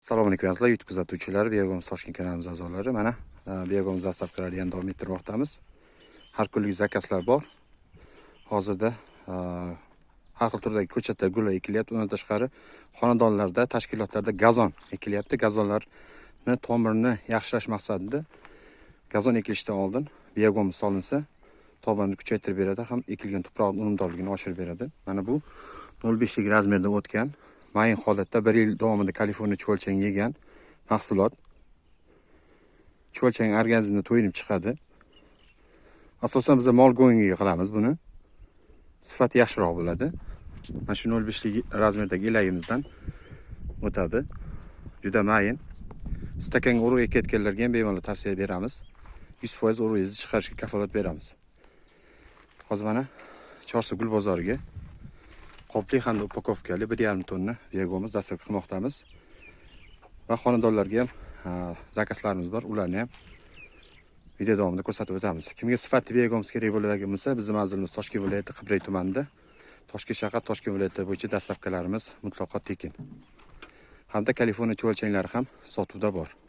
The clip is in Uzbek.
Assalomu alaykum, azizlar YouTube kuzatuvchilari, Biogoms Toshkent kanalimiz a'zolari. Mana Biogoms доставка lari yana davom ettirmoqdamiz. Har kunlik заказ lar bor. Hozirda har xil turdagi ko'chatlar, gullar ekilyapti. Undan tashqari xonadonlarda, tashkilotlarda gazon ekilyapti. Gazonlarni tomirini yaxshilash maqsadida gazon ekilishdan oldin biogoms solinsa, tomirni kuchaytirib beradi, ham ekilgan tuproqning unumdorligini oshirib beradi. Mana bu 0,5 lik размер da o'tgan, mayin holatda bir yil davomida Kaliforniya chuvalchang yegan mahsulot. Chuvalchang organizmda to'yinib chiqadi. Asosan biz mol go'ngiga qilamiz buni. Sifati yaxshiroq bo'ladi. Mana shu 0,5 lik размер dagi elagimizdan o'tadi. Juda mayin. Stakanga urug' ekayotganlarga ham bemalol tavsiya beramiz. 100% urug'ingizni chiqarishga kafolat beramiz. Hozir mana Chorsu gul bozoriga qopli hamda упаковка li 1,5 tonna biogoms доставка qilmoqdamiz. Va xonadonlarga ham заказ larimiz bor, ularni ham video davomida ko'rsatib o'tamiz. Kimga sifatli biogoms kerak bo'ladigan bo'lsa, bizning manzilimiz Toshkent viloyati Qibray tumanida. Toshkent shahar, Toshkent viloyati bo'yicha доставка larimiz mutlaqo tekin. Hamda Kaliforniya chuvalchanglari ham sotuvda bor.